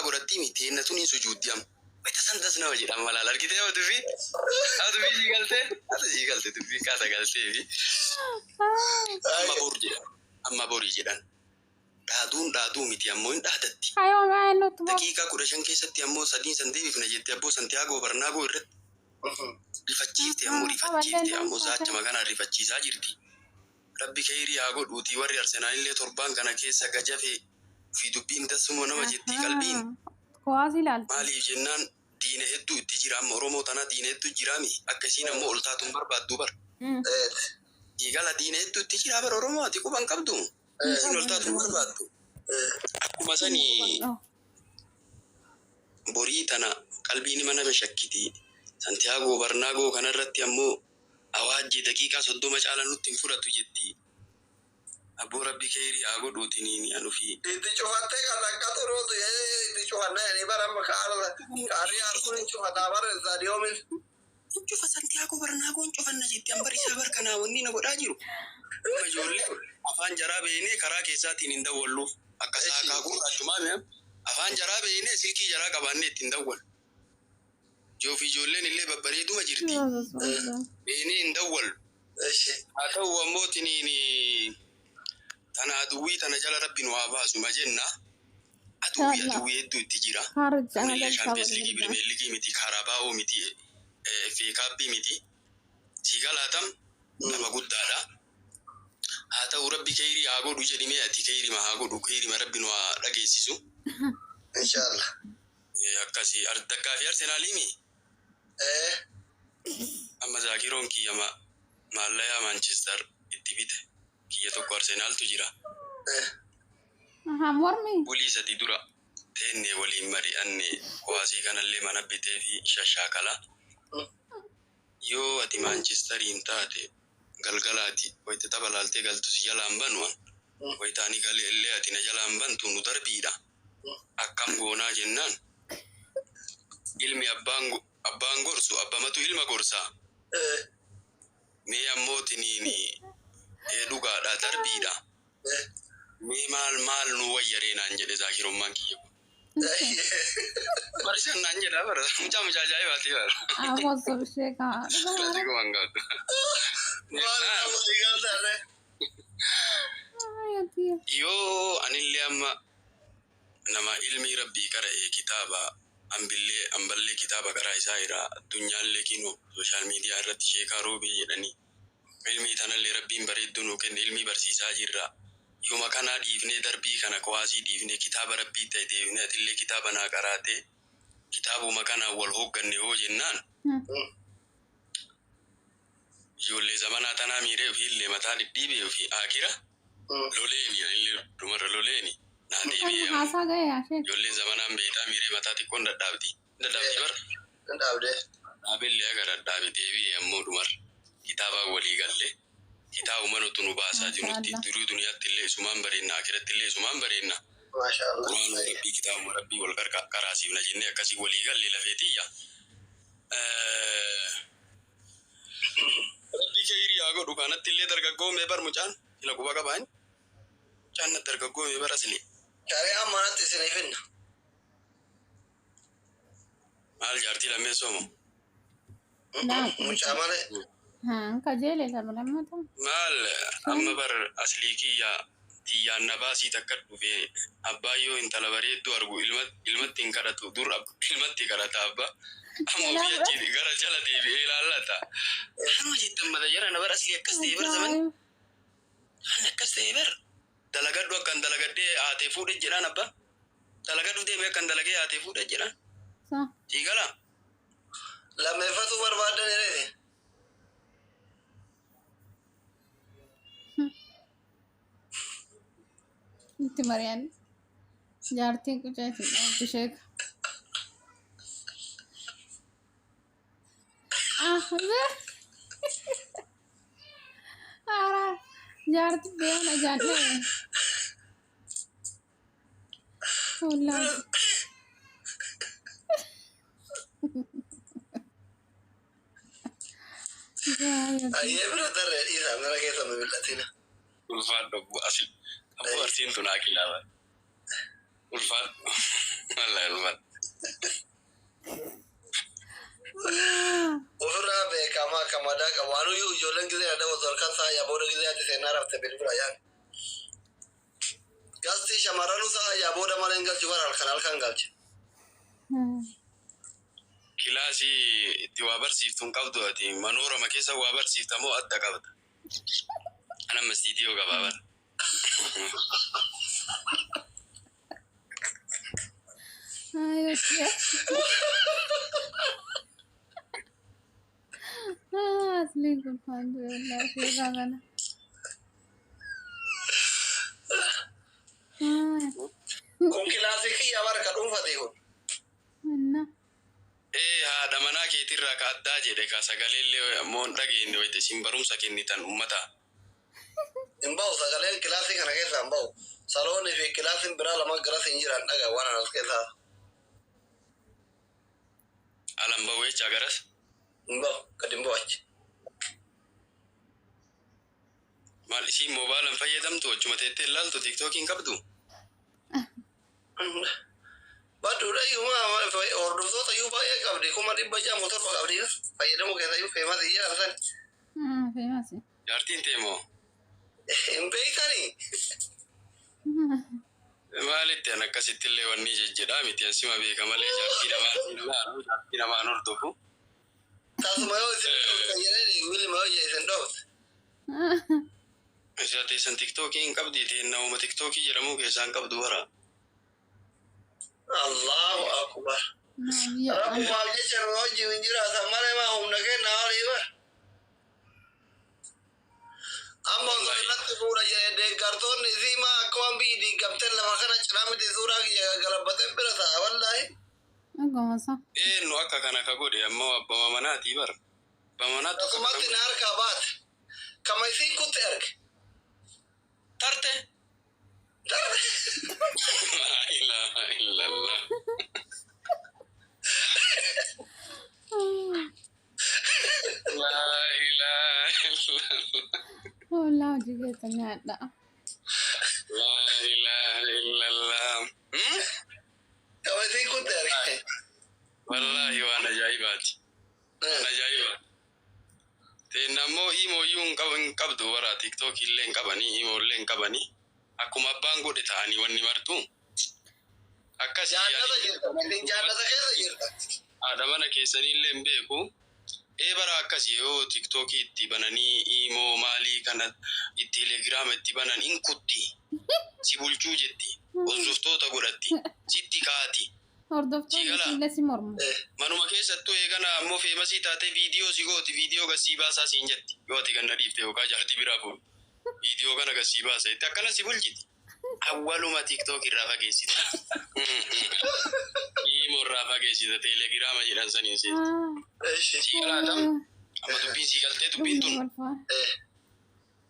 godhattii mi teenna tun hin sujuuddi amma. Wayita san das nama jedha amma laal argitee amma dubbii amma dubbii sii galtee ati sii galte dubbii kaasa galtee fi amma bor jedhan amma borii jedhan dhaaduun dhaaduu miti ammoo hin dhaadatti. Ayoo maa nutti bor. Daqiiqaa 15 keessatti ammoo sadiin san deebifna jette abboo Santiyaagoo Barnaagoo irratti rifachiifte ammoo rifachiifte ammoo zaachama kanaan rifachiisaa jirti. Rabbi keyrii haa godhuutii warri Arsenaalillee torbaan kana keessa gajafe fi dubbiin dassuma nama jettii qalbiin. Kuwaasii ilaalti. Maaliif jennaan diina hedduu itti jira amma Oromoo tanaa diina hedduu jiraami akka isiin ammoo ol taatu hin barbaaddu bar. Igala diina hedduu itti jira bar Oromoo ati quba hin qabdu. Isiin ol taatu hin barbaaddu. Akkuma sani borii tana qalbiin ima nama shakkiti. Santiyaagoo Barnaagoo kanarratti ammoo Awaajjii daqiiqaa 30 caala nutti hin fudhatu jetti. Abboo rabbi keeyrii haa godhuutiniini an ufii. Itti cufattee qaxaqqaxu nuutu itti cufanna jedhanii bara amma kaarii harkuun hin cufataa bara istaadiyoomiin. Hin cufa Santiago Barnaagoo hin cufanna jetti an bar isaa bar kanaa wanni na godhaa jiru. Amma ijoollee afaan jaraa beeynee karaa keessaatiin hin dawwalluuf. Akka saakaa gurraachumaa mi afaan jaraa beeynee silkii jaraa qabaannee ittiin dawwallu. Joofi ijoolleen illee babbareeduma jirti. Beenee hin dawwallu. Haa ta'u ammoo tiniin tana aduwwii tana jala rabbi nu haa baasu ma jenna. Aduwwii aduwwii hedduu itti jira. Kunillee Shaampiyeens Liigii Pirimeer Liigii miti Kaarabaa'oo miti FA Kaappii miti. Sii galaatam tapha guddaadha. Haa ta'u rabbi keeyrii haa godhu jedhi mee ati keeyrima haa godhu keeyrima rabbi nu haa dhageessisu. Inshallah. Akkasi daggaafi Arsenaalii mi? Ee. Amma Zaakiroon kiyya ma maallayaa Manchester itti bite. Kiyya tokko Arsenaaltu jira. Ahaa mormi. Bulii sadi dura teennee waliin mari'anne kuwaasii kanallee mana biteefi shashaakala. Yoo ati Maanchistariin taate galgala ati wayita tapha laaltee galtu si jalaa hin banu an. Wayita ani gale illee ati na jalaa hin bantu nu darbiidha. Akkam goonaa jennaan ilmi abbaan abbaan gorsu abbamatu ilma gorsaa. Mee ammoo tiniini ee dhugaadha darbiidha. Mee maal maal nuu wayya ree naan jedhe zaakirummaan kiyya kun. Barsiisan naan jedha bara mucaa mucaa ajaa'ibaati bara. Amoso ishee kaa. Irratti guban qabdu. Maal nama galtarre. Yoo anillee amma nama ilmii rabbii qara'e kitaaba ambillee amballee kitaaba qaraa isaa jira addunyaallee kinoo social media irratti sheekaa roobee jedhanii ilmii tanallee rabbiin bareedduu nuu kenne ilmii barsiisaa jirra yoma kanaa dhiifnee darbii kana kowaasii dhiifnee kitaaba rabbii ta'e deebinee atillee kitaaba naa qaraatee kitaabuma kanaan wal hoogganne hoo jennaan Ijoollee zamanaa tanaa miiree ufiillee mataa dhidhiibee ufii aakira loleeni anillee dhumarra loleeni naa deebi'ee amma. Haasaa ga'e yaa sheek. Ijoolleen zamanaan beeytaa miiree mataa xiqqoon dhadhaabdi. Hin dhadhaabdi bar. Hin dhaabdee. Dhaabellee haga dhadhaabe deebi'ee ammoo dhumarra kitaabaan walii galle kitaabuma nutu nu baasaa jirutti Maashaallah. duruu duniyaattillee isumaan bareenna aakirattillee isumaan bareenna. Maashaallah. Qur'aanuma rabbii kitaabuma rabbii wal qaraasiifna jennee akkasii walii galle lafee tiyya. Rabbi keyrii haa godhu kanatti illee dargaggoomee bar mucaan sila quba qabaa inni mucaan na dargaggoomee bar asli Shari'aan manatti isinii finna. maal jaartii lammeessoo moo Mucaa malee. Haa kajeele lama lammata. Maal amma bar aslii kiyya tiyyaan na baasii takka dhufe abbaan yoo intala bareedduu argu ilma ilmatti hin kadhatu dur ilmatti kadhata abba amma ofii achi gara jala deebi'ee ilaallata kanuma jettan mata jara na bar aslii akkas ta'e bar zaman kan akkas ta'e bar dalagadhu akkan dalagadhee haatee fuudhe jedhaan abba dalagadhu deemee akkan dalagee haatee fuudhe jedhaan Sa. sii galaa Lammeeffatuu barbaaddan jedheeti. Itti mari'an. Jaartiin qucee itti dhooftu sheeka. Ah, Haaraa jaarti beekan ajaa'ibee. Wallaahi. Ayyee bira tarree dhiisaa mana keessa babal'atina. Ulfaadhu abbo asil. Abbo arsiin tun haa kilaaba. Ulfaadhu. Wallahi ulfaadha. Ofirraa beekamaa akka madaa qabu. Anuyyuu ijoolleen gisee na daawwatu halkan sa'a booda gisee ati seenaa rafte bilbila yaan. Gasti shamarranuu sa'a booda malee hin galchu, bara halkan halkan galche. Kilaasii itti waa barsiiftu hin qabdu ati, manoorama keessa waa barsiifta moo adda qabda? Ana amma istiidiyoo qabaa bara. Ay, hostia. Ah, asliin kun faantu wallahi seeraa kana. Ah, Kun kilaasii kiyya bara ka dhuunfate kun. Anna. Ee, haadha manaa keetirraa ka addaa jedhe ka sagaleellee ammoo hin dhageenye wayite isin barumsa kennitan ummata. Hin bahu, sagaleen kilaasii kana keessa hin bahu. Saloonii fi kilaasiin biraa lama garas hin jiran, dhaga waan anas keessaa. Alan bahu jecha garas. Hin bahu, gadi hin bahu achi. Maal, isiin moobaalan fayyadamtu, achuma teettee ilaaltu, tiiktookiin qabdu? Badduudha iyyuu, hordoftoota iyyuu baay'ee qabdi, 607 qabdi, fayyadamuu keessa iyyuu famous iyyuu san. Ah, famous. Jaartiin teemoo? Hin beektanii? Maalitti an akkasitti illee wanni jejjedhaa miti, an sima beeka malee jaartii namaa hin ilaalu, jaartii namaan hordofu. Tasuma yoo isin dhooftan jedhee wilima yoo isin dhoofte. Isa teessan tiktookii hin qabdi, teen namuma tiktookii jedhamuu keessaa hin qabdu bara. Allahu akbar. Biyya Rabbumaaf jecha nu wajjin hin jiraatan malee maa humna kenna olii bara. Amma osoo irratti fuudha jedhe deeggartoonni isii maa akka waan biyyi diigamtee lafa kana cinaa miti, suuraa kiyya gaggalabbatee bira ta'a wallaahi. Dhuguma. Eenyu akka kana ka godhe ammoo abbama manaatii bara. Abbama manaatu akka kana Akkasumatti godhe. Na harkaa baate. Kama isiin kutte erge. Tarte. Darbe. Laa ilaaha illallah. Laa ilaaha illallah. Hoolaa hojii keessa nyaadha. Laa ilaaha illallah. Hmm? Kama isiin kutte erge. Wallaahi waan ajaa'ibaati. Waan ajaa'ibaati. Teen ammoo imooyyuu hin qabdu bara, tiktookii illee hin qabanii, imoo illee hin qabanii. Akkuma abbaan godhe ta'anii wanni martu. Akkasii. Jaannata jirta. Isin jaannata keessa jirta. Haadha mana keessanii illee hin beeku. Ee, bara akkasii yoo tiktookii itti bananii, imoo maalii kana itti, telegiraama itti banan, hin kutti. Si bulchuu jetti. Hordoftoota godhatti. Sitti kaati. Hordoftoonni Siigala. illee si mormu. Manuma keessattuu eegana ammoo famous taatee viidiyoo si gooti, viidiyoo gasii baasaa siin jetti. Yoo ati ganna dhiifte yookaan jaartii biraa fuudhu. Viidiyoo kana gasii baasa jetti. Akkana si bulchiti. Awwaluma tiktook irraa fageessita. Imoo irraa fageessita, telegiraama jedhan saniin seeti. Eshi. Siigalaa tam. Amma dubbiin sii galtee, dubbiin tun Kolfaa.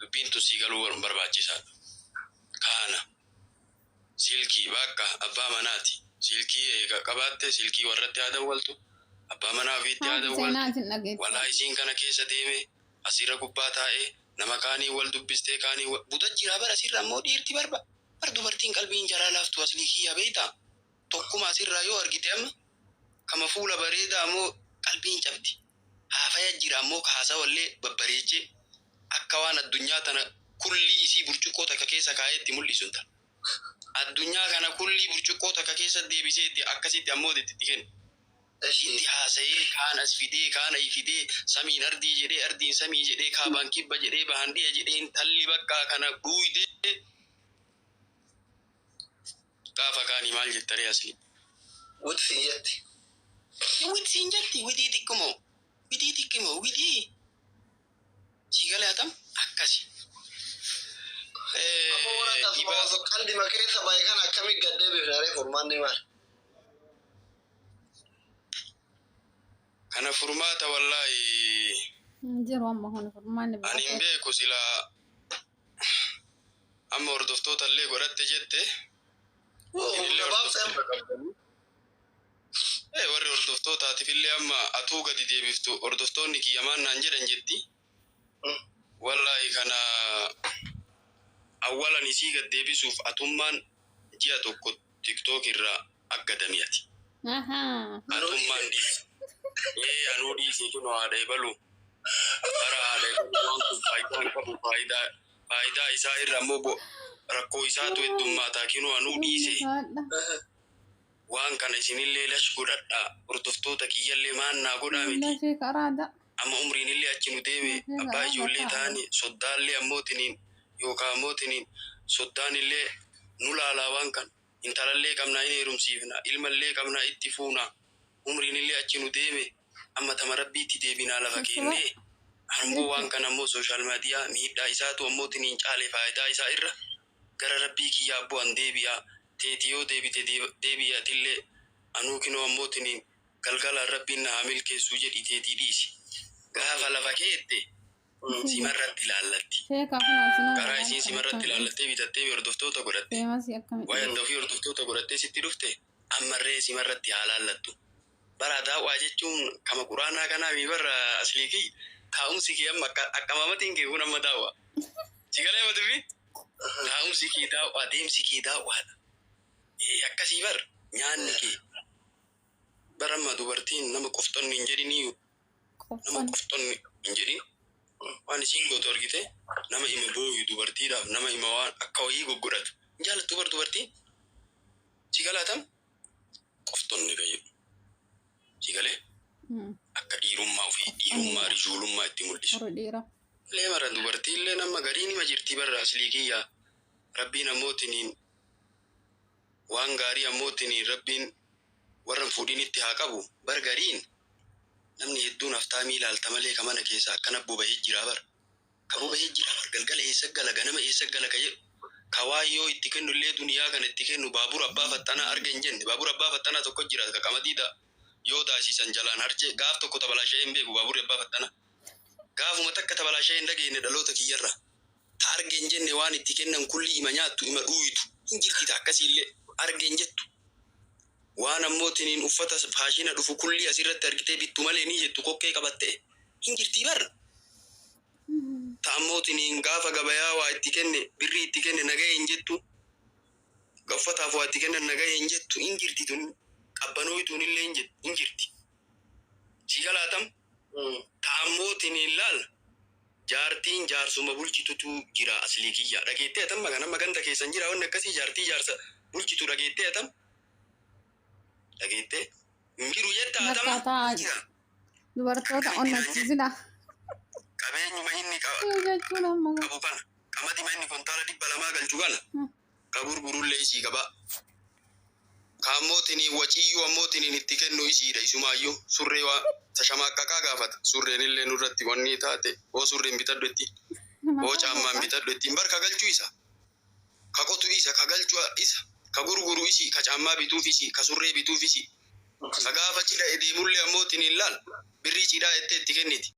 Dubbiin tun sii galuu barbaachisaadha. Kaana silkii bakka abbaa manaati. Silkii eega qabaatte silkii warratti haa dawwaltu. Abbaa manaa ofiitti haa Haati dawwaltu. seenaa isin dhageessu. Walaa isiin kana keessa deeme asirra gubbaa taa'ee nama kaanii wal dubbistee kaanii buta jira bara, asirra ammoo dhiirti barba. Bar dubartiin qalbiin jaraa laaftu, aslii kiyya beektaa? Tokkuma asirraa yoo argite amma kama fuula bareedaa ammoo qalbiin cabdi. Haafaya jira ammoo kaasawallee babbareechee akka waan addunyaa tana kullii isii burcuqqoo takka keessa kaa'ee itti mul'isu hin ta'a. Addunyaa kana kullii burcuqqoo takka keessa deebisee itti akkasitti ammoo itti kennu. Itti haasa'ee kaan as fidee kaan ayi fidee, samiin ardii jedhee, ardiin samii jedhee, kaabaan kibba jedhee, bahan dhiya jedhee, intalli bakka kana dhuuyidee gaafa kaanii maal jettaree asli? Wuti siin jetti. Wit siin jetti, witii xiqqmoo witii xiqqmoo witii si galee atam akkasi. Amma warra tasuma osoo qalbii keessa bahe kana akkamii gad deebifna ree, furmaanni maal? Kana furmaata wallaahi Hin jiru amma kun furmaanni ani hin biraa. beeku, silaa amma hordoftoota illee godhatte jette. Humna baabsa. Warri hordoftootaatiif illee amma atuu gadi deebiftu, hordoftoonni kiyyamaan naan jedhan jetti. Wallaahi kana awwalan isii gad deebisuuf atummaan ji'a tokko tiktook irraa Aggadami ati. Ahaa. Atummaan dhiisi. Ee anuu dhiisii kunoo haadha ebalu. Bara haadha ebalu waan kun faayidaa hin qabu faayidaa isaa irra ammoo rakkoo isaatu heddummaataa kinoo anuu dhiise. Haadha. Waan kana isinillee lash godhadhaa hordoftoota kiyyallee maannaa godhaa miti. Lashee karaada. Amma umriinillee achi nu deeme abbaa ijoollee taane soddaallee ammootiniin yookaan ammootiniin soddaanillee nu laalaa waan kana intalallee qabnaa hin heerumsiifna ilmallee qabnaa itti fuuna umriinillee achi nu deeme amma tama rabbiitti deebinaa lafa kennee ammoo waan kana ammoo social media miidhaa isaatu ammootiniin caale faayidaa isaa irra gara rabbii kiyyaa abboo an deebi'aa teeti yoo deebite deebi'atillee anuu kinoo ammootiniin galgalaan rabbiin na haa milkeessuu jedhi teetii dhiisi. Gaafa lafa keette simarratti ilaallatti. Sheekaa kun asinaa. Karaa isiin simarratti ilaallattee bitattee hordoftoota godhatte. Feemasii akkamii. Waa'ee adda ofii hordoftoota godhattee sitti dhufte ammarree simarratti haa laallattu. Bara daawwaa jechuun kama quraanaa kanaa mi barra aslii kiyya taa'umsi kee amma akka mamatiin kee kun amma daawwaa. Si galee matufi taa'umsi kee daawwaa deemsi kee daawwaadha. Ee akkasii bar nyaanni kee. Bara amma dubartiin nama qoftonni hin jedhinii nama Qoffan. qoftonni hin jedhin waan isiin gootu argite nama ima booyu dubartiidhaaf nama ima waan akka wayii goggodhatu hin jaalattu bar dubartiin si galaatam qoftonni fayyadu si galee akka dhiirummaa ofii dhiirummaa rijuulummaa itti mul'isu. Warra dhiiraa. Illee mara dubartiillee nama gariin ima jirti barra aslii kiyyaa rabbiin ammootiniin waan gaarii ammootiniin rabbiin warra hin fuudhinitti haa qabu bar gariin namni hedduun haftaamii ilaalta malee ka mana keessa akkana boba'ee jira bar ka boba'ee jira bar galgala eessa gala ganama eessa gala ka jedhu ka waayyoo itti kennu illee duniyaa kana itti kennu baabura abbaa faxxanaa arga hin jenne baabura abbaa faxxanaa tokko jira ka qamadiidha yoo daasisan jalaan harcee gaaf tokko tabalaashee hin beeku baaburri abbaa faxxanaa gaafuma takka tabalaashee hin dhageenye dhaloota kiyyarra ta arge hin jenne waan itti kennan kulli ima nyaattu ima dhuuyitu hin jirti ta akkasiillee arge hin jettu waan ammootiniin uffata faashina dhufu kulli asirratti argitee bittu malee ni jettu kokkee qabatte hin jirtii bar ta ammootiniin gaafa gabayaa waa itti kenne birrii itti kenne nagahee hin jettu uffataaf waa itti kennan nagahee hin jettu hin jirti tun qabbanooytuun illee hin jirti si galaatam ta ammootiniin laal jaartiin jaarsuma bulchitutu jira aslii kiyya dhageettee atam magan amma ganda keessan jira wanni akkasii jaartii jaarsa bulchitu dhageettee atam dhageettee hin jiru jetta atam Bakka taa'aa jira Dubartoota onnachiisina. qabeenyuma inni Jechuun amma qabu kana qamadima inni kontaala 200 galchu kana ka gurgurullee isii qaba ka ammootiniin waciyyuu ammootiniin itti kennu isiidha isumaayyuu surree waa tashamaqqaqaa gaafata surreen illee nurratti wanni taate hoo surreen bitadhu itti hoo caammaan bitadhu ittiin bar ka galchuu isa ka qotu isa ka galchu isa ka gurguru isi ka caammaa bituuf isi ka surree bituuf isi ka gaafa cidha deemullee ammootiniin laal birrii cidhaa jettee itti kenniti.